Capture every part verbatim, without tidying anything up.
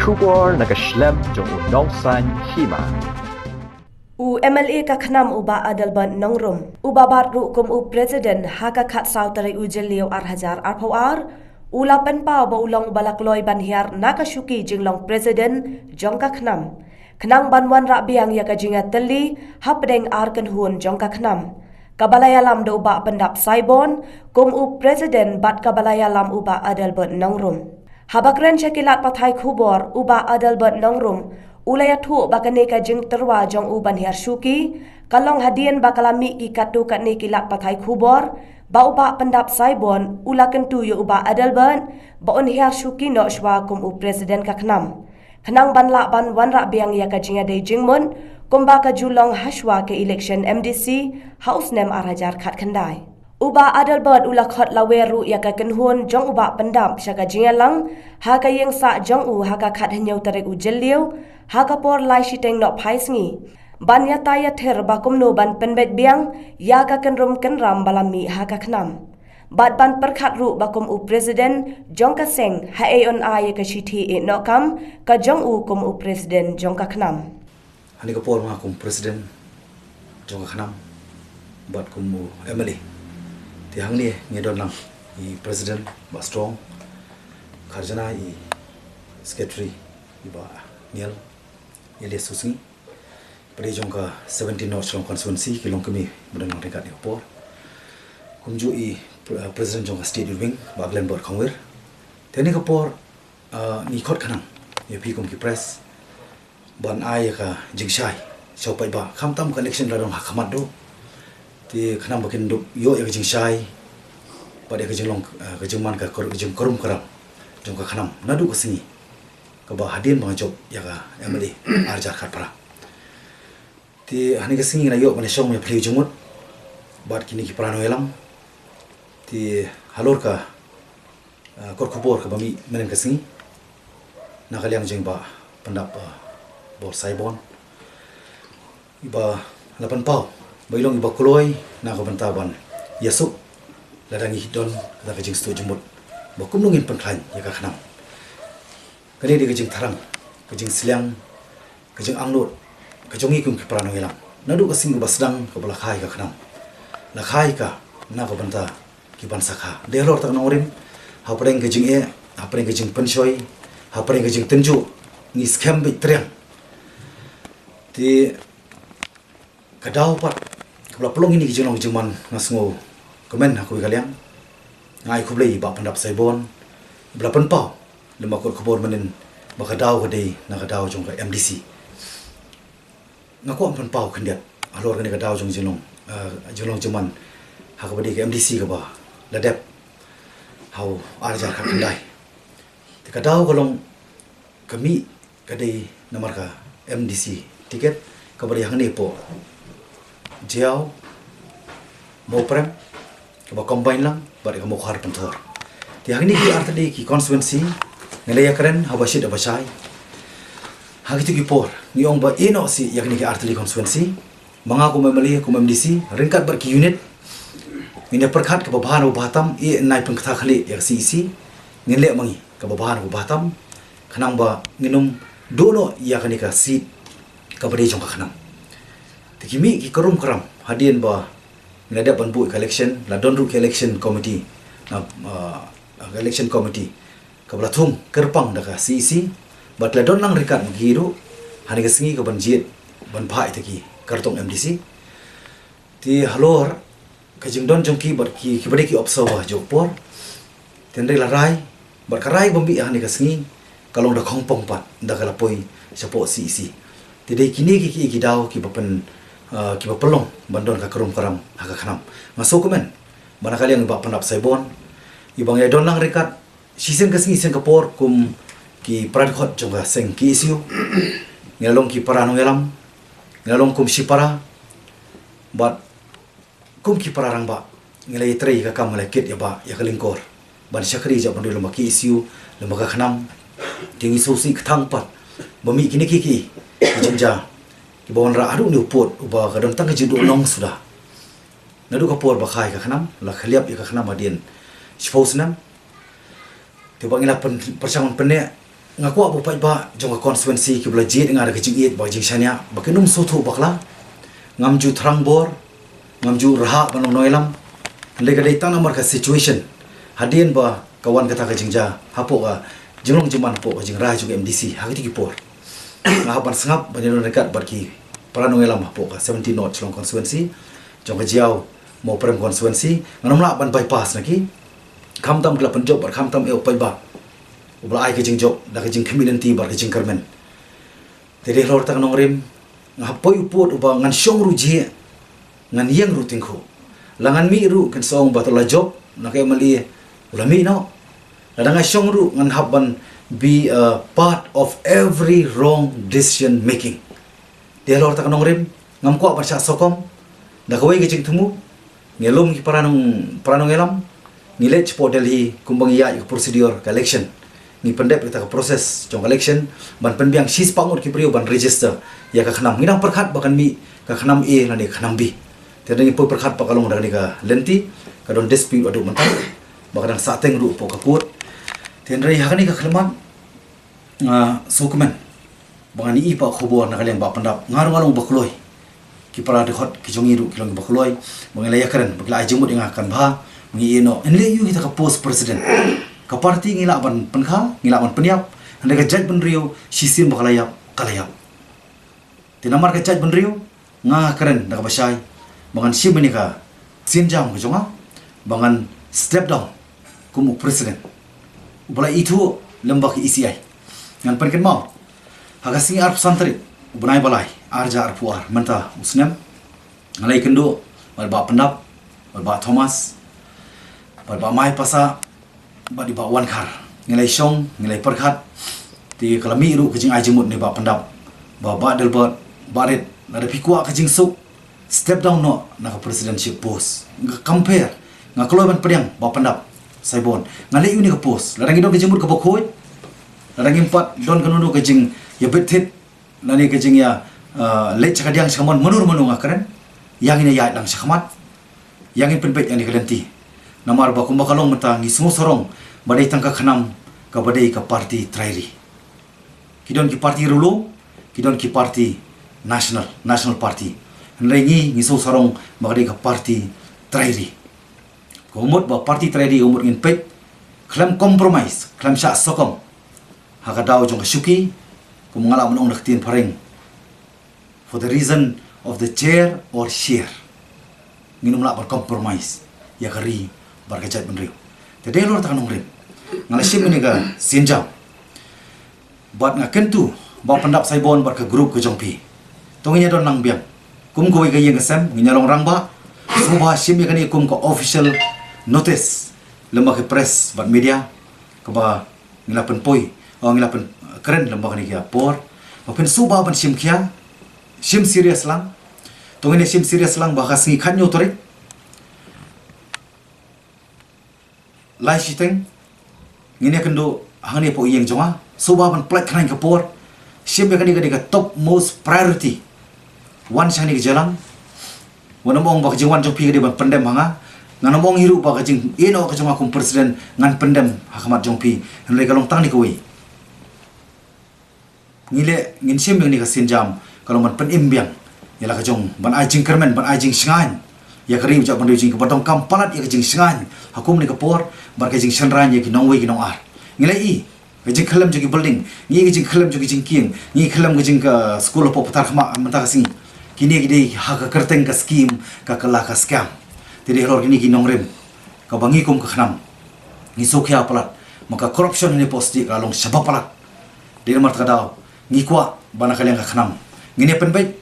Khubor na ka shlem jong u Nongsaiñ Hima. U M L A ka KHNAM u Bah Adelbert Nongrum, uba bat ruh kum u President ha ka khatsaw tarik u Jylliew ar hajar arphew ar, u la pynpaw ba u long uba la kloi ban hiar na ka shuki jinglong President jong ka KHNAM, khnang ban wanrah biang ïa ka jingïatylli hapdeng ar kynhun jong ka KHNAM, kaba la ïalam da u Bah Pyndap Saibon kum u President bad kaba la ïalam u Bah Adelbert Nongrum. Haba kren sha ki lad pathai khubor, u Bah Adelbert Nongrum u la ïathuh ba kane ka jingtyrwa jong u ban hiar shuki ka long hadien ba ka la mih ki katto katne ki lad pathai khubor ba u Bah Pyndap Saibon u la kyntu ïa u Bah Adelbert ba un hiar shuki noh shuwa kum u President ka KHNAM, khnang ban lah ban wanrah biang ïa ka jingïadei jingmut kumba ka ju long hashuwa ka election M D C ha u snem ar hajar khatkhyndai. U Bah Adelbert u la khot lawer ruh ïa ka kynhun jong u Bah Pyndap sha ka jingïalang ha ka ïing sah jong u ha ka khathynñiew tarik u Jylliew ha ka por lai shiteng nohphai sngi, ban ïatai ïathir ba kumno ban pynbeit biang ïa ka kynrum kynram ba la mih ha ka KHNAM, bad ban pyrkhat ruh ba kum u President jong ka seng, haei un ai ïa ka shithi ïeh noh kam ka jong u kum u President jong ka KHNAM. Hangne ka por ma kum President jong ka KHNAM bad kum u M L A. Te hangne ngi don lang i President Bah Strong Kharjana, i Secretary i Bah Niel, i Elias Susngi. Pyrshah jong ka seventeen North Shillong Constituency, ki longkmie ba don lang ryngkat hangne ka por. Kumjuh i pre- President jong ka State Youth Wing, Bah Glenbert Khongwir. Te hangne ka por, ah, ngi khot khnang ïa phi kum ki press ban ai ïa ka jingshai sha u paidbah. Khamtam ka election la don ha khmat duh. Te khnang ba kin dup ïoh ïa ka jingshai bad ïa ka jinglong, eh, ka jingman ka kur- ka jingkrum kram jong ka KHNAM naduh ka sngi kaba hadien ba nga jop ïa ka M L A ar hajar khatphra. Te hangne ka sngi ngi la ïoh ban ïashong ïaphylliew jingmut bad kine ki para nongïalam. Te halor ka ah, kot khubor kaba mih mynhynnin ka sngi na ka liang jong i Bah Pyndap, ah, Bor Saibon, iba la pynpaw ba i long iba kloi na ka bynta ban ïasuk lada ngi don kata ka jingsuk jingmut ba kumno ngin pynkhlaiñ ïa ka KHNAM. Kane dei ka jingthrang, ka jingsliang, ka jingangnud ka jong ngi kum ki para nongïalam. Naduh ka sngi kaba sdang kaba la kha ïa ka KHNAM, la kha ïa ka na ka bynta ki ban sakha. Dei halor kata ka nongrim, hapdeng ka jingeh, hapdeng ka jingpynshoi, hapdeng ka jingtynjuh, ngi skhem beit triang. Te ka daw pat kaba la pynlong ïa kine ki jinglong jingman, nga sngew kmen ha kawei ka liang. Nga ai khublei ïa i Bah Pyndap Saibon ba la pynpaw lem bad kot khubor mynhynnin ba ka daw ka dei na ka daw jong ka M D C. Nga kwah pynpaw khyndiat halor kane ka daw jong jinglong, ah, jinglong jingman ha kaba dei ka M D C kaba la dep ha u ar hajar khatkhyndai. Te ka daw ka long, ka mih, ka dei namar ka M D C ticket kaba dei hangne hapoh Jaïaw, Mawprem, kaba combine lang bad ka Mawkhar Pynthor. Te hangne ki artylli ki constituency ngi la ïakren haba shit haba shai. Ha kito ki por ngi ong ba ïeh noh sih ïa kine ki artylli constituency. Ma nga kum M L A, kum M D C, ryngkat bad ki unit, ngin ïa pyrkhat kaba bha na kaba bha tam, ïeh nai pynkta khlieh ïa ka C E C. Ngin leh ma ngi kaba bha na kaba bha tam, khnang ba ngin ym duh noh ïa kane ka seat kaba dei jong ka KHNAM. Te ki mih ki krum kram hadien ba ngi la dep ban buh ïa ka election, la don ruh ki election committee, na, ah, ka election committee kaba la thung kyrpang da ka C E C, bad la don lang ryngkat ma ki ruh hangne ka sngi kaban jied ban phah ïa kita ki kyrtong M D C. Te halor ka jingdon jong ki bad ki, kiba dei ki observer jong ka por, te hynrei la rai, bad ka rai ba mih hangne ka sngi ka long da khongpong pat da ka la poi shapoh C E C. Te dei kine ki, ki, ki daw kiba pyn, ah, kiba pynlong ban don ka krum kram ha ka KHNAM. Nga sngewkmen ba na ka liang i Bah Pyndap Saibon, iba ngi la don lang ryngkat shisien ka sngi shisien ka por kum ki para dkhot jong ka seng K S U, ngi la long ki para nongïalam, ngi la long kum shipara, bad kum ki para rangbah ngi la ïatrei ïa ka kam, ngi la kit ïa ba, ïa ka lyngkor ban shakri jop ban dei lem bad K S U, lem bad ka KHNAM. Te ngi sngewsih kthang pat ba mih kine ki, ki, ki jingjia kiba wanrah haduh une u pud uba ka don tang ka jingduhnong suda. Naduh ka por ba kha ïa ka KHNAM, la khylliap ïa ka KHNAM hadien shiphew snem. Te ba ngi la pyn- pyrshang ban pynneh, Nga kwah ba u paidbah jong ka constituency kiba la jied ïa nga da ka jingïeit bad ka jingshaniah ba kin ym sngewthuh bakla. Ngam ju thrang bor, ngam ju rhah ban long nongïalam. Hynrei ka dei tang namar ka situation hadien ba ka wan kata ka jingjia hapoh ka jinglong jingman hapoh ka jingrai jong ka M D C ha kito ki por. Nga hap ban sngap ban ïadon ryngkat bad ki para nongïalam hapoh ka seventeen North Shillong constituency, jong ka Jaïaw Mawprem constituency. Ngan ym lah ban bypass na ki, khamtam ki la pynjop bad khamtam eh u paidbah uba la ai ka jingjop da ka jingkhmih lynti bad ka jingkyrmen. Te dei halor kata ka nongrim, nga hap poi u pud uba ngan shong ruh jhieh, ngan ïeng ruh tyngkhuh. La ngan mih ruh kin sa ong ba to la jop na ka M L A, u la mih noh. Lada nga shong ruh ngan hap ban be a part of every wrong decision making. Te halor kata ka nongrim, ngam kwah ban shah sokom da kawei ka jingthmu. Ngi lum ki para nong, para nongïalam, ngi leit shapoh Delhi kumba ngi ïaid ka procedure ka election. Ngi pyndep kita ka process jong ka election ban pynbiang shispah ngut ki briew ban register ïa ka khnam. Ngi dang pyrkhat ba kan mih ka khnam A lane ka khnam B. Te dang ngi poi pyrkhat ba ka long da kane ka lynti, ka don dispute haduh mynta ba ka dang sahteng ruh hapoh ka court. Te hynrei ha kane ka khyllipmat nga sngewkmen ba ngan ïohi pat khubor na ka liang Bah Pyndap. Nga ruh nga long ba kloi, ki para dkhot ki jong ngi ruh ki long ba kloi ba ngi la ïakren ba ki la ai jingmut ïa nga kan bha ba ngi ïeh noh. Hynrei ïohi kita ka post president, ka party ngi lah ban pynkha, ngi lah ban pynïap, hynrei ka jaitbynriew shisien ba ka la ïap, ka la ïap. Te namar ka jaitbynriew nga kren da kaba shai ba ngan shim ïa kane ka sienjam ka jong nga ba ngan step down kum u president uba la ithuh lem bad ka E C I. Ngan pynkynmaw, ha ka sngi arphew san tarik u bnai ba lai, ar hajar arphew ar, mynta u snem, nga la ïakynduh bad Bah Pyndap, bad Bah Thomas, bad Bah Mai Pasa, bad i Bah Wankhar. Ngi la ïashong, ngi la ïapyrkhat. Te ka la mih ruh ka jingai jingmut na i Bah Pyndap ba, Bah Delbert, Bah Rit, lada phi kwah ka jingsuk, step down noh na ka presidentship post. Nga compare, nga kloi ban pdiang Bah Pyndap Saibon. Nga leh ïa une ka post, lada ngi don ka jingmut kaba khuid, lada ngim pat don kano kano ka jingïabit thied lane ka jingïa, ah, leit sha kadiang sha kamon, mano mano nga kren, ïa ngin ïaid lang sha khmat, ïa ngin pynbeit ïa kane ka lynti. Namar ba kumba ka long mynta ngi sngew sarong ba dei tang ka khnam kaba dei ka party trai ri. Ki don ki party ruh, ki don ki party national, national party. Hynrei ngi, ngi sngew sarong ba ka dei ka party trai ri. Ka mut ba party trai ri ka mut ngin peit khlem compromise, khlem shah sokom ha ka daw jong ka shuki, kum nga lah ban ong da ka ktien phareng, for the reason of the chair or share. Ngin ym lah ban compromise ïa ka ri bad ka jaitbynriew. Te dei halor kata ka nongrim nga la shim ïa kane ka sienjam. Bad nga kyntu Bah Pyndap Saibon bad ka group ka jong phi, to ngin ïa don lang biang kum kawei ka ïing ka sem, ngin ïa long rangbah. Sngewbha shim ïa kane kum ka official notice lem bad ka press bad media kaba ngi la pynpoi, oh, ngi la pynkren lem bad kane ka por. Ba phin sngewbha ban shim khia, shim serious lang. To ngin ïa shim serious lang ba ha ka sngi khathynñiew tarik, lai shiteng, ngin ïa kynduh hangne hapoh ïing jong nga. Sngewbha ban pynlait khnang ïa ka por. Shim ïa kane ka dei ka top most priority. Wan sha kane ka jingïalang. Wat nym ong ba ka jingwan jong phi ka dei ban pyndem ha nga. Ngan ym ong hi ruh ba ka jingïehnoh ka jong nga kum president ngan pyndem ha khmat jong phi. Hynrei ka long tang kane kawei. Ngi leh, ngin shim ïa kane ka sienjam ka long ban pynim biang ïa la ka jong, ban ai jingkyrmen, ban ai jingshngaiñ ïa ka ri u jaitbynriew jong ngi, kaba donkam palat ïa ka jingshngaiñ ha kum kane ka por bad ka jingshynraiñ ïa ki nongwei ki nongar. Ngi la ïohi ka jingkhyllem jong ki building, ngi ïohi ka jingkhyllem jong ki jingkieng, ngi khyllem ka jing ka skul hapoh Patharkhmah mynta ka sngi. Kine ki dei ha ka kyrteng ka skim, ka kylla ka scam. Te dei halor kine ki nongrim kaba ngi kum ka khnam ngi sngewkhia palat. Ma ka corruption hangne hapoh state ka la long shaba palat. Dei namar kata ka daw ngi kwah ba na ka liang ka khnam ngin ïa pynbeit,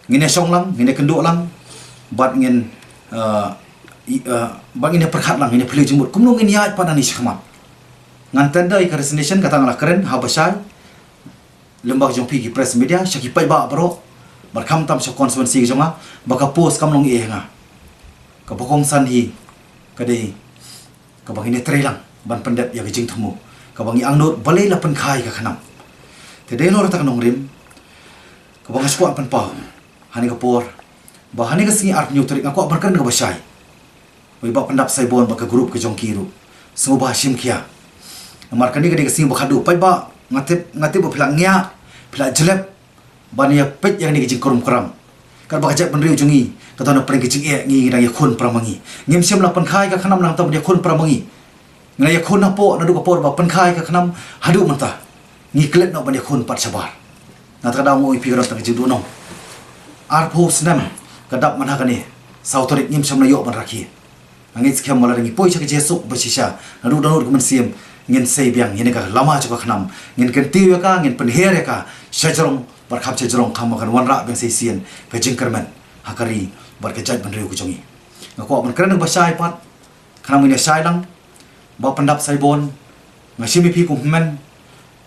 ngin ïa shong lang, ngin ïa kynduh lang, bad ngin, uh, i, uh, bad ngin ïa pyrkhat lang, ngin ïa plie jingmut kumno ngin ïaid pat nangne shakhmat. Ngan tender ïa ka resignation, kata nga la kren ha ba shai lem bad ka jong phi ki press media, sha ki paidbah baroh, bad khamtam sha constituency ka jong nga, ba ka post kam long eh ha nga. Kaba kongsan hi ka dei kaba ngin ïatrei lang ban pyndep ïa ka jingthmu kaba ngi angnud balei la pynkha ïa ka khnam. Te dei halor kata ka nongrim kaba nga shu kwah pynpaw ha kane ka por, ba ha kane ka sngi arphew hynñiew tarik nga kwah ban kren kaba shai. Wei, Bah Pyndap Saibon bad ka group ka jong ki ruh, sngewbha shim khia. Namar kane ka dei ka sngi ba khadduh, paidbah, Nga tip, nga tip ba phi la ngiah, phi la jlep ban ïa peit ïa kane ka jingkrum kram. Katba ka jaitbynriew jong ngi ka don hapdeng ka jingeh, ngi dang ïakhun para ma ngi. Ngim shym la pynkhie ka khnam nangta ban ïakhun para ma ngi. Ngi la ïakhun hapoh naduh ka por ba pynkhie ka khnam haduh mynta. Ngi klet noh ban ïakhun pat shabar. Nangta ka daw nga ong ïa phi ka don tang ka jingduhnong. Arphew snem ka dap man ha kane, saw tarik ngim shym la ïoh ban rakhe. Nga ngeit skhem ba lada ngi poi sha ka jingsuk ba shisha naduh dohnud ka mynsiem, ngin sei biang ïa kane ka lama jong ka khnam. Ngin kyntiew ïa ka, ngin pynher ïa ka shajrong bad kham shajrong, khnang ba kan wanrah biang sa shisien ka jingkyrmen ha ka ri bad ka jaitbynriew ka jong ngi. Nga kwah ban kren kaba shai pat. Khnang ba ngin ïa shai lang, Bah Pyndap Saibon, nga shim ïa phi kum hynmen,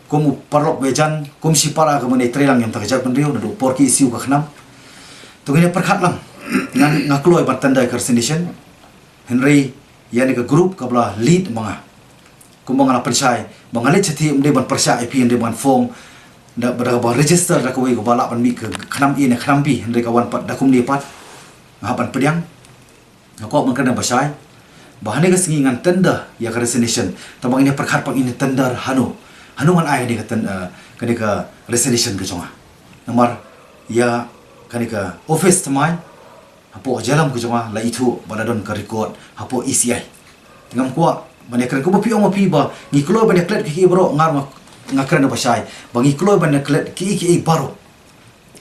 kum u paralok bajan, kum shipara kaba ngi trei lang ïa kata ka jaitbynriew naduh por ki issue ka khnam. To ngin ïa pyrkhat lang. Nga, nga kloi ban tender ka resignation. Hynrei ïa kane ka group kaba la lead ma nga, kumba nga la pynshai ba nga leit shathie, ym dei ban pyrshah ïa phi, hynrei ban form da, da kaba register da kawei kaba lah ban mih ka khnam A ne khnam B, hynrei ka wan pat da kumne pat. Nga hap ban pdiang. Nga kwah ban kren ba shai ba ha kane ka sngi ngan tender ïa ka resignation. Tangba ngin ïa pyrkhat pat, ngin ïa tender hano, hano ngan ai kane ka ten-, eh, kane ka resignation ka jong nga. Namar ïa kane ka office thymmai hapoh ka jingïalam ka jong nga la ithuh ba la don ka record hapoh E C I. Te ngam kwah ban ïa kren kumba phi ong ma phi ba ngi kloi ban ïa klet kiei kiei baroh, nga ruh nga, nga kren ba shai ba ngi kloi ban ïa klet kiei kiei baroh.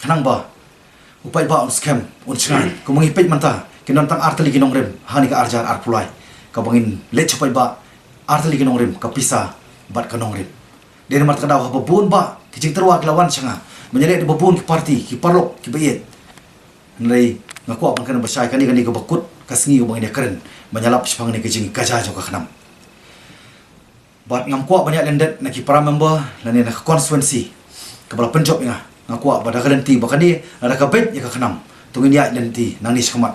Khnang ba u paidbah un skhem, un shngaiñ. Kumba ngi peit mynta, kin don tang ar tylli ki nongrim ha kane ka ar hajar arphew lai, kaba ngin leit sha u paidbah, ar tylli ki nongrim, ka pisa bad ka nongrim. Dei namar kata ka daw haba bun bah ki jingtyrwa ki la wan sha nga, ban ïaleh da ba bun ki party, ki paralok kiba ïeit. Hynrei nga kwah ban kren ba shai, kane, kane kaba kut ka sngi kaba ngin ïa kren ban ïalap shaphang kane ka jingkajia jong ka khnam. Bad ngam kwah ban ïaid lyndet na ki para member lane na ka constituency kaba la pynjop ïa nga. Nga kwah ba da ka lynti ba kane lada ka beit ïa ka khnam, to ngin ïaid lynti nangne shakhmat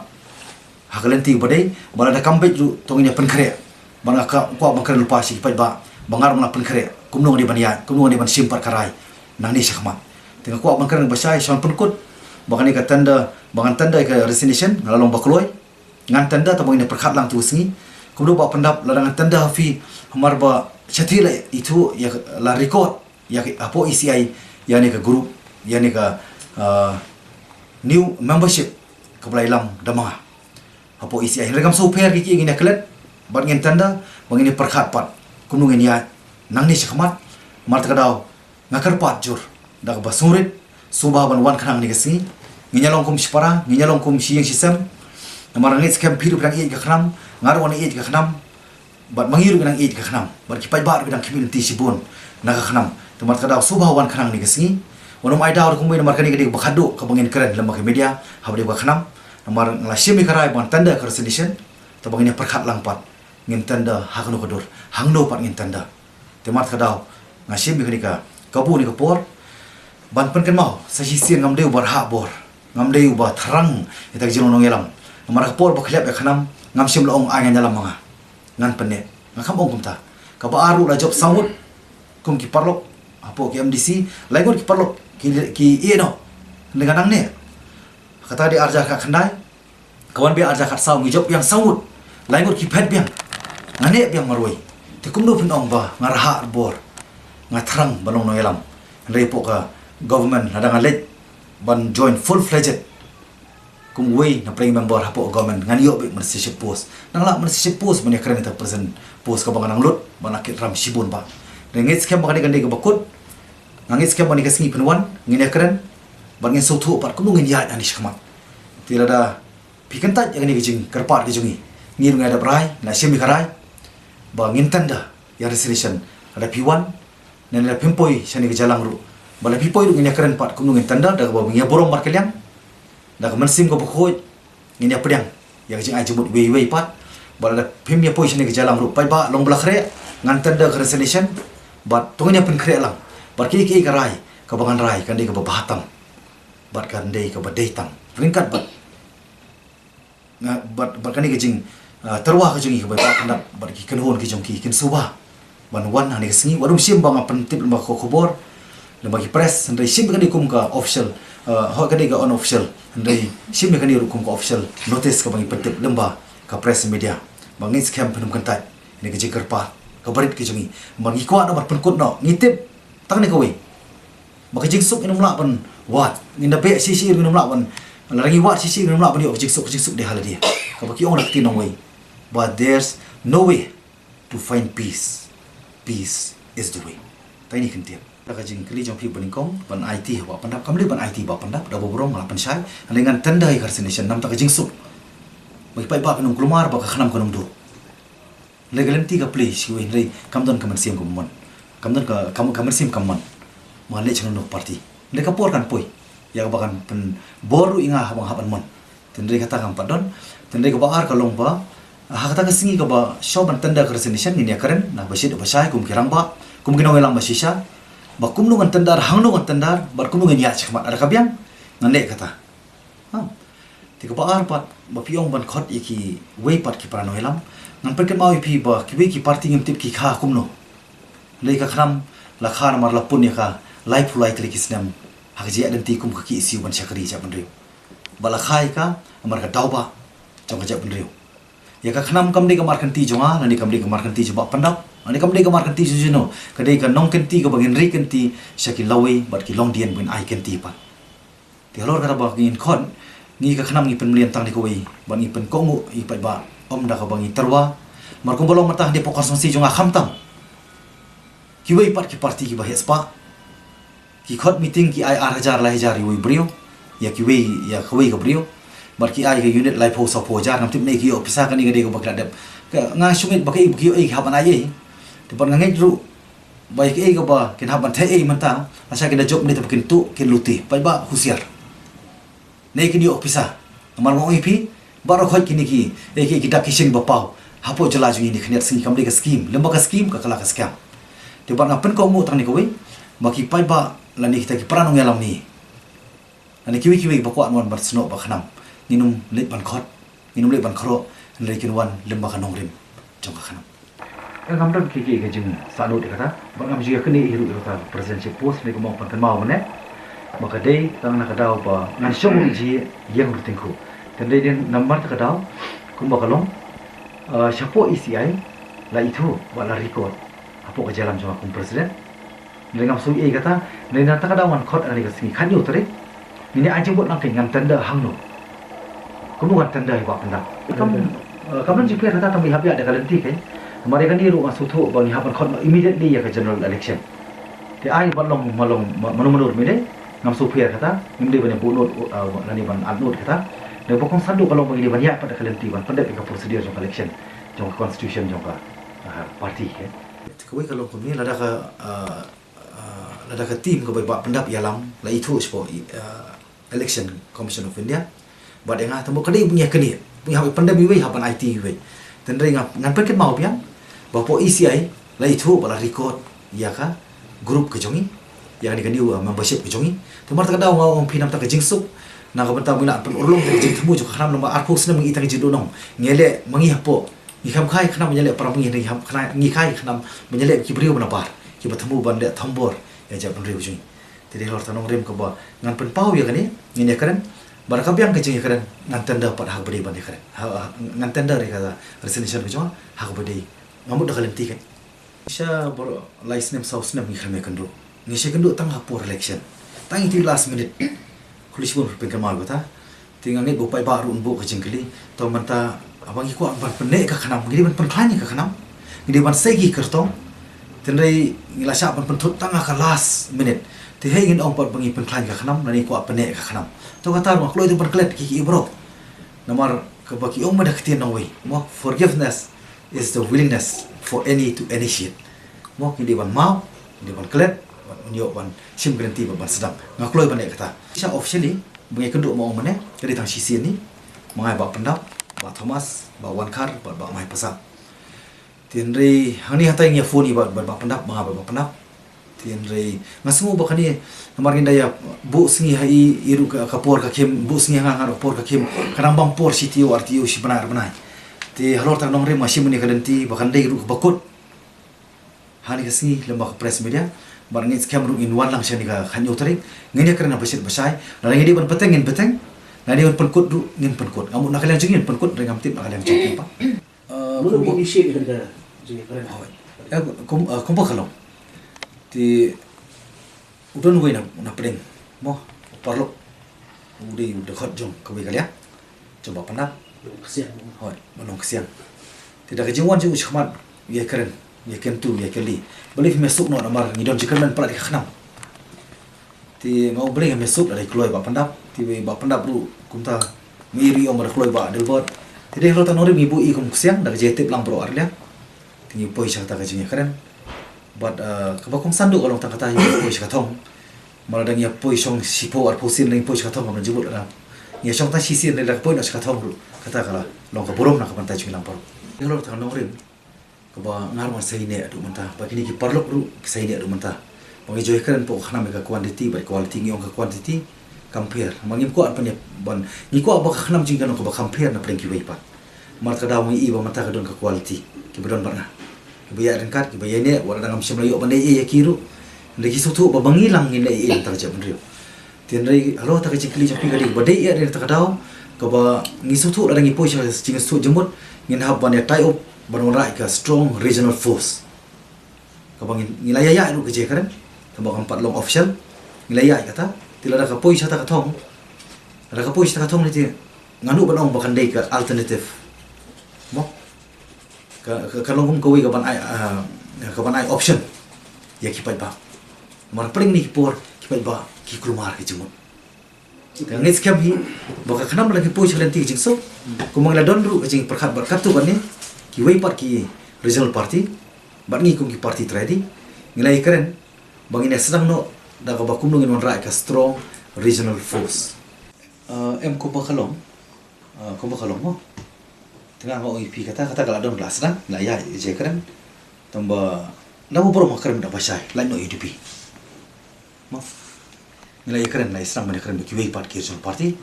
ha ka lynti ba dei, bad lada kam beit ruh to ngin ïa pynkhreh. Bad nga ka-, kwah ban kren lypa sha ki paidbah ba nga ruh nga la pynkhreh kumno nga dei ban ïaid, kumno nga dei ban shim pat ka rai nangne shakhmat. Te nga kwah ban kren ba shai, sha ban pynkut ba kane ka tender, ba ngan tender ïa ka resignation, nga la long ba kloi. Ngan tender, tangba ngin ïa pyrkhat lang tu ka sngi. Kumno Bah Pyndap, lada ngan tender ha phi, hamar ba shathie la ithuh ïa, la record ïa ka hapoh E C I ïa kane ka group, ïa kane ka, ah, new membership kaba la ïalam da ma nga hapoh E C I. Hynrei kam sngewpher kiei kiei, ngin ïa klet bad ngin tender, ba ngin ïa pyrkhat pat kumno ngin ïaid nangne shakhmat. Namar kata ka daw nga kyrpad jur da kaba sngewrit, sngewbha ban wan khnang kane ka sngi. Ngin ïa long kum shipara, ngin ïa long kum shi ïing shi sem. Namar nga ngeit skhem phi ruh phi dang ïeit ka khnam, nga ruh nga dang ïeit ka khnam, bad ma ngi ruh ngi dang ïeit ka khnam, bad ki paidbah ruh ki dang khmih lynti shibun na ka khnam. Te namar kata ka daw sngewbha wan khnang kane ka sngi. Wat nym ai daw ruh kumwei, namar kane ka dei kaba khatduh kaba ngin kren lem bad ka media ha ba dei ka khnam. Namar nga la shim ïa ka rai ban tender ka resignation, tangba ngin ïa pyrkhat lang pat, ngin tender ha kano ka dur, hangno pat ngin tender. Te namar kata ka daw nga shim ïa kane ka kabu ne ka por ban pynkynmaw sa shisien. Ngam dei uba rhah bor, ngam dei uba thrang ïa kata ka jinglong nongïalam. Namar ka por ba khlieh ïa ka khnam, ngam shym la ong ai ngan ïalam ma nga, ngan pynneh. Nga kam ong kumta. Kaba ar ruh la jop saw ngut kum ki paralok hapoh ki M D C, lai ngut ki paralok ki, ki ïeh noh. Hynrei nga dang neh. Kata dei ar hajar khatkhyndai. Ka wan biang ar hajar khatsaw, ngi jop biang saw ngut, lai ngut ki phet biang. Nga neh biang marwei. Te kumno phin ong ba nga rhah bor, nga thrang ban long nongïalam? Hynrei hapoh ka government, lada nga leit ban join full-fledged kum uwei na pdeng member hapoh government, ngan ïoh beit mynsiem post. Nang lah mynsiem post ban ïakren ïa ka present post kaba nga nang lut, ba nga kit ram shibun bah. Nga ngeit skhem ba kane ka dei kaba kut. Nga ngeit skhem ba kane ka sngi phin wan, ngin ïakren bad ngin sngewthuh pat kumno ngin ïaid nangne shakhmat. Te lada phi kyntait ïa kane ka jingkyrpad ka jong ngi, ngi ruh ngi la dep rai, ngi la shim ïa ka rai ba ngin tender ïa resignation. Lada phi wan, ne lada phim poi shane ka jingïalang ruh, ba lada phi poi ruh ngin ïakren pat kumno ngin tender, da kaba ngin ïa burom markylliang, da ka mynsiem kaba khuid, ngin ïa pdiang ïa ka jingai jingmut iwei ïa iwei pat. Ba lada phim ïa poi shane ka jingïalang ruh, paidbah, long ba la khreh, ngan tender ka resignation. Bad to ngin ïa pynkhreh lang, bad kiei kiei ka rai kaba ngan rai kan dei kaba bha tam, bad kan dei kaba dei tam ryngkat bad nga, bad, bad kane ka jing, ah, tyrwa ka jong ngi kaba i Bah Pyndap bad ki kynhun ki jong ki, kin sngewbha ban wan ha kane ka sngi. Wat nym shim ba nga pyntip lem bad ka khubor, lem bad ki press, hynrei shim ïa kane kum ka official, ah, hooid ka dei ka unofficial, hynrei shim ïa kane ruh kum ka official notice kaba ngi pyntip lem bad ka press media. Ba ngeit skhem phin nym kyntait ïa kane ka jingkyrpad kaba rit ka jong ngi. Namar ngi kwah noh ban pynkut noh, ngi tip Tang ne kawei. Ba ka jingsuk ngin ym lah ban wad. Ngin da beh shisha ngin ym lah ban. Lada ngi wad shisha ngin ym lah ban ïoh ka jingsuk, ka jingsuk dei ha lade. Kaba ki ong da ka ktien nongwei. But there's no way to find peace. Peace is the way. Tang ine i kyntien. Da ka jingkylli jong phi ba nyngkong, ban aiti ha Bah Pyndap, kam dei ban aiti Bah Pyndap, da ba burom nga la pynshai, hynrei ngan tender ïa ka resignation, namar ka jingsuk. Ba ki paidbah kin ym kulmar, ba ka khnam kan ym duh. Hynrei ka lynti ka plie shuh, hynrei kam don ka mynsiem ka mon. Kam don ka, kam, ka mynsiem ka mon. Ba ngan leit sha kano kano ka party. Hynrei ka por kan poi. Ïa kaba kan pynbor ruh ïa nga haba nga hap ban mon. Te hynrei kata kam pat don. Te hynrei kaba ar ka long ba, ha kata ka sngi kaba shu ban tender ka resignation, ngin ïakren na ba shit ba shai kum ki rangbah, kum ki nongïalam ba shisha. Ba kumno ngan tender, hangno ngan tender, bad kumno ngin ïaid shakhmat, lada ka biang, ngan leh kata. Ha. Te kaba ar pat, ba phi ong ban khot ïa kiwei pat ki para nongïalam. Ngan pynkynmaw ïa phi ba kiwei ki party ngim tip ki kha kumno. Hynrei ka khnam la kha namar la pun ïa ka laiphew lai tylli ki snem ha ka jingïaid lynti kum ka KSU ban shakri jaitbynriew. Ba la kha ïa ka namar ka daw ba jong ka jaitbynriew. Ïa ka khnam kam dei ka markynti jong nga, lane kam dei ka markynti jong Bah Pyndap, lane kam dei ka markynti jong jino, ka dei ka nongkynti kaba ngin ri kynti sha ki lawei bad ki longdien ban ai kynti pat. Te halor kata ba ngin khot, ngi ka khnam ngi pynmlien tang dei kawei, bad ngi pynkohnguh ïa paidbah, ym da kaba ngi tyrwa. Namar kumba long mynta ha dei pok constituency jong nga khamtam. Kiwei pat ki party kiba heh spah. Ki khot meeting ki ai ar hajar lai hajar ïa uwei u briew. Ïa kiwei, ïa kawei ka briew. Bad ki ai ka unit laiphew sawphew hajar, ngam tip ne ki ïoh pisa kane ka dei kaba ki la dep. Ka, nga shu ngeit ba kaei ba ki ïoh ei ki hap ban ai ei. Te bad nga ngeit ruh ba ïa kaei kaba kin hap ban theh ei mynta, lashai kin da jop ne te ba kin tuh, kin lute. Paidbah husiar. Ne kin ïoh pisa. Namar nga ong ïa phi, baroh khoit kine ki, eh, ki, ki dak ki shin ba paw. Hapoh jylla jong ngi ne khyndiat sngi kam dei ka skim. Lem ba ka skim, ka kylla ka scam. Te bad nga pynkohnguh tang ne kawei, ba ki paidbah, lane kita ki para nongïalam ne. Lane kiwei kiwei ba kwah wan ban snoh ba khnam. Ngin ym leit ban khot. Ngin ym leit ban khroh, hynrei kin wan lem ba ka nongrim jong ka khnam. Ka ngam don ki ki ka jingsahnud ïa kata, ba ngam ju ïa kane hi ruh ïa kata presidential post ne ka mong pynthynmaw mane. Ba ka dei tang na ka daw ba ngan shong ruh ji ïeng ruh tyngkhuh. Te dei dei namar ta ka daw, kumba ka long, eh, shapoh E C I, la ithuh, ba la record. Hapoh ka jingïalam jong nga kum president. Hynrei ngam shu ïohi kata, hynrei na kata ka daw ngan khot ha kane ka sngi khathynñiew tarik. Ngin ïa ai jingmut nangkeiñ ngan tender hangno. Kumno ngan tender ïa Bah Pyndap. Kam, eh, kam don jingpher kata tang ba ngi hap ïa da ka lynti keiñ. Namar ïa kane ruh nga sngewthuh ba ngi hap ban khot immediately ïa ka general election. Te ai ban long, ma long, ma, mano mano ruh mynta, ngam shu pher kata, ngim dei ban ïa buh nud, eh, lane ban ad nud kata. Hynrei ba kongsan ruh ka long ba ngi dei ban ïa pat da ka lynti ban pyndep ïa ka procedure jong ka election, jong ka constitution jong ka, eh, party, eh. Te kawei ka long kumne, lada ka, eh, Ah, lada ka team kaba Bah Pyndap ïalam, la ithuh shapoh, ah, Election Commission of India. Bad ïa nga, tang ba ka dei ba ngi ïa kane, ba ngi hap ban pyndem iwei, hap ban aiti iwei. Te hynrei nga, ngan pynkynmaw biang, ba hapoh E C I, la ithuh, ba la record, ïa ka group ka jong ngi, ïa kane ka new, ah, membership ka jong ngi. Te namar kata ka daw nga ong phi namar kata ka jingsuk, na ka bynta ba ngi lah ban pynurlong ïa ka jingthmu jong ka khnam namar arphew snem ngi ïa tang ka jingduhnong. Ngi leh, ma ngi hapoh, ngi kham kha ïa ka khnam ban ïaleh para ma ngi, ngi kham kha, ngi kha ïa ka khnam ban ïaleh ki briew ba nabar, kiba thmu ban leh thombor ïa jaitbynriew jong ngi. Te dei halor kata ka nongrim kaba ngan pynpaw ïa kane, ngin ïakren, bad ka biang ka jingïakren, ngan tender pat ha kaba dei ban ïakren. Ha, ha, ngan tender ïa ka resignation ka jong nga ha kaba dei. Nga mut da ka lynti kan. Sha baroh lai snem saw snem ngi khlem ïakynduh. Ngi sa ïakynduh tang ha por election. Tang ïa kito last minute. Khublei shibun phi pynkynmaw ïa kata. Te nga ngeit ba u paidbah ruh un buh ka jingkylli. Te mynta haba ngi kwah ban pynneh ïa ka khnam, ngi dei ban pynkhlaiñ ïa ka khnam. Ngi dei ban sei ki kyrtong. Te hynrei ngi la shah ban pynthut tang ha ka last minute. Te hei ngin ong pat ba ngi pynkhlaiñ ïa ka khnam, lane ngi kwah pynneh ïa ka khnam. Te kata ruh nga kloi te ban klet ki ki baroh. Namar kaba ki ong ma da ka ktien nongwei. Mo, forgiveness is the willingness for any to initiate. Mo, ngi dei ban maw, ngi dei ban klet, ban ïoh ban shim ka lynti bad ban sdang. Nga kloi ban leh kata. Sha officially, ba ngi ïakynduh ma ong mynne, ka dei tang shisien ne, ma nga Bah Pyndap, Bah Thomas, Bah Wankhar, bad Bah Maipasap. Te hynrei, hangne hatai ngi ïa phone ïa Bah, Bah, Bah Pyndap, ma nga Bah, Bah Pyndap. Te hynrei nga sngew ba kane namar ngin da ïa buh sngi ha i, i ruh ka, ka por ka khim, buh sngi ha nga, nga ruh ka por ka khim, ka dang bam por shi taïew ar taïew, shi bnai ar bnai. Te halor kata ka nongrim nga shim ïa kane ka lynti ba kan dei ruh kaba kut ha kane ka sngi lem bad ka press media. Bad ngin skhem ruh ngin wan lang sha kane ka khathynñiew tarik, ngin ïakren ha ba shit ba shai. Lada ngi dei ban bteng ngin bteng, lada ngi dei ban pynkut ruh ngin pynkut. Nga mut na ka liang jong ngi ngin pynkut, hynrei ngam tip na ka liang jong ki pat. Eh, mano kumba, initiate ïa kane ka jingïakren? Hooid. Eh, kum, eh, kumba ka long. Te U don uwei na, na pdeng, mo, u paralok. U dei u dkhot jong kawei ka liang, jong Bah Pyndap. Ksiang. Hooid, Bah Nongksiang. Te da ka jingwan jong u shakhmat, u ïakren, u ïakyntu, u ïakylli. Balei phim ïasuk noh, namar ngi don jingkyrmen palat ïa ka khnam. Te nga ong balei ngam ïasuk, lada i kloi Bah Pyndap. Te wei Bah Pyndap ruh kumta, ma i ruh i ong ba da kloi Bah Adelbert. Te dei halor kata ka nongrim ngi buh i kum u ksiang, da ka jingtip lang baroh arliang. Te ngi poi sha kata ka jingïakren. Bad, eh, kaba kongsan duh ka long tang kata, ngi poi sha ka thong. Namar lada ngi ïa poi shong shiphew arphew sien, lada ngi poi sha ka thong kam don jingmut, lada ngi ïa shong tang shisien, lada ka poi noh sha ka thong ruh, kata ka la long ka burom na ka bynta jong ngi lang baroh. Halor kata ka nongrim, kaba nga ruh ngan sa ïaineh haduh mynta, bad kine ki paralok ruh ki sa ïaineh haduh mynta, ba ngi ju ïakren hapoh ka khnam ïa ka quantity bad quality. Ngi ong ka quantity kam pher. Ma ngim kwah ban ïa, ban, ngi kwah ba ka khnam jong ngi kan long kaba kham pher na pdeng kiwei pat. Namar kata ka daw ngi i ba mynta ka don ka quality, kiba don bad nga, kiba ïaid ryngkat, kiba ïaineh, wat la ngam shym la ïoh ban ïaineh ïa ki ruh. Hynrei ki sngewthuh ba, ba ngi lang ngin ïaineh ïa kata ka jaitbynriew. Te hynrei halor kata ka jingkylli jong phi ka dei kaba dei ïa, dei kata ka daw kaba ngi sngewthuh, lada ngi poi sha ka jingsngewthuh jingmut, ngin hap ban ïa tie up, ban wanrah ïa ka strong regional force. Kaba ngin, ngi la ïa ïaid ruh ka jingkren, kaba kam pat long official, ngi la ïa ïaid kata. Te lada ka poi sha kata ka thong, lada ka poi sha kata ka thong ne, te nga nud ban ong ba kan dei ka alternative, mo, ka, ka, ka long kum kawei kaban ai, ah, kaban ai option ïa ki paidbah. Namar pdeng ne ki por ki paidbah ki kulmar ka jingmut. Te nga ngeit skhem hi ba ka khnam lada ki poi sha ka lynti ka jingsuk, kumba ngi la don ruh ka jingpyrkhat bad katto katne kiwei pat ki regional party bad ngi kum ki party trai, ngi la ïakren ba ngin ïa sdang noh da kaba kumno ngin wanrah ïa ka strong regional force. Eh, em kumba ka long, eh, kumba ka long mo. Te nga ong ïa phi kata, kata ka la don, ka la sdang, la ïa, ïa jingkren. Tangba na u burom ka kren da ba shai, lait noh ïa U D P. Mo. Ngi la ïakren, la ïa sdang ban ïakren bad kiwei pat ki regional party.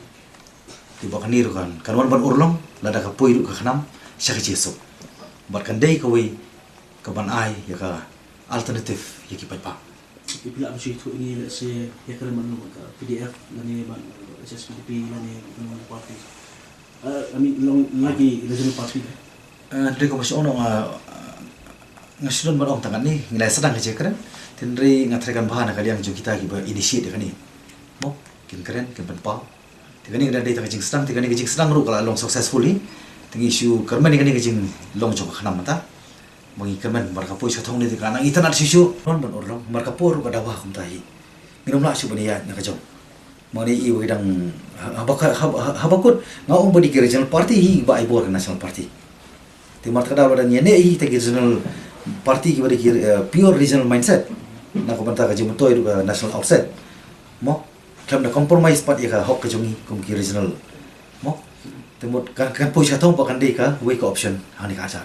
Te ba kane ruh kan, kan wan ban urlong lada ka poi ruh ka khnam sha ka jingsuk. Bad kan dei kawei kaban ai ïa ka alternative ïa ki paidbah. Phi lah ban shu ïathuh ïa ngi, let's say, ïakren ban long ka P D F lane ban, uh, H S P D P lane ban long party. Uh, I mean, long, long ki regional party. Eh, hynrei kumba shu ong, eh, nga shu don ban ong tang katne, ngi la sdang ka jingkren. Te hynrei nga thrang ban bha na ka liang jong kita kiba initiate ïa kane. Mo, kin kren, kin pynpaw. Te kane ka dei tang ka jingsdang, te kane ka jingsdang ruh ka la long successfully. Te ngi shu kyrmen ïa kane ka jinglong jong ka khnam mynta. Ba ngi kyrmen, namar ka poi sha ka thong ne te ka nang itynnad shuh shuh. Don ban urlong, namar ka por ruh ka dawa kumta hi. Ngin ym lah shuh ban ïaid na ka jong. Mane i wa ki dang ha-, haba ka, haba, haba kut nga ong ba dei ki regional party hi ba ai bor ka national party. Te namar kata ka daw lada ngi ïaineh hi kita ki regional party kiba dei ki, eh, pure regional mindset, na ka bynta ka jingmyntoi ruh ka national outset. Mo, khlem da compromise pat ïa ka hok ka jong ngi kum ki regional. Mo, te mut kan, kan poi sha ka thong ba kan dei kawei ka option hangne ka hajar.